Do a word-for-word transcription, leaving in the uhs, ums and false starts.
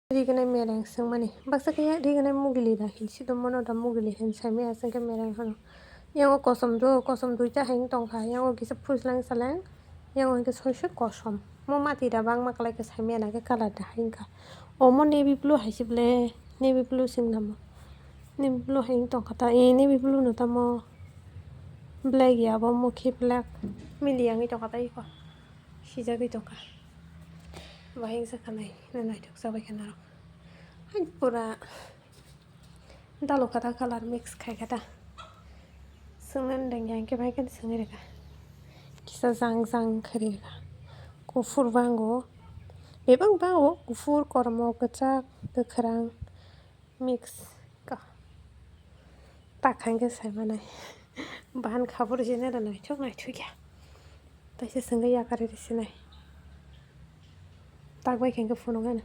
Rignai mereng swngmani. Baksa khe rignai mugili da hin si tongmano da mugili hin saimaya chwngkhe mereng hano. Yango kosom do, kosom duita hai wng tongkha. Yango kisa phuslang saleng. Yango hinkhe soiso kosom. Mo mati da bangma kwlai khe saimaya na khe colour da hai wngkha. Omo navy blue hai se ble, navy blue sing namo. Navy blue hai wng tongkha ta. E navy blue no tamo black ya bo mokhe black mili yangwi tongkha ta iko. Sijagwi tongkha. Bahai wngsa kha nai, naithok chabai kha norok. Hai pura dalokha ta colour mix khai kha ta. Swngnani dengya hinkhe bahai kheno swngwi rwkha. Kisa jang jang khwrwi rwkha. Kuphur bango. Bebak bango. Kuphur, kormo, kwchak, kwkhwrang. Mix ka. Tak hai khe sai manai. Bahan khabur jene da naithok naithok ya. Taisa swngwi yakarwi rw sinai. Tak bai khe phunuk ano.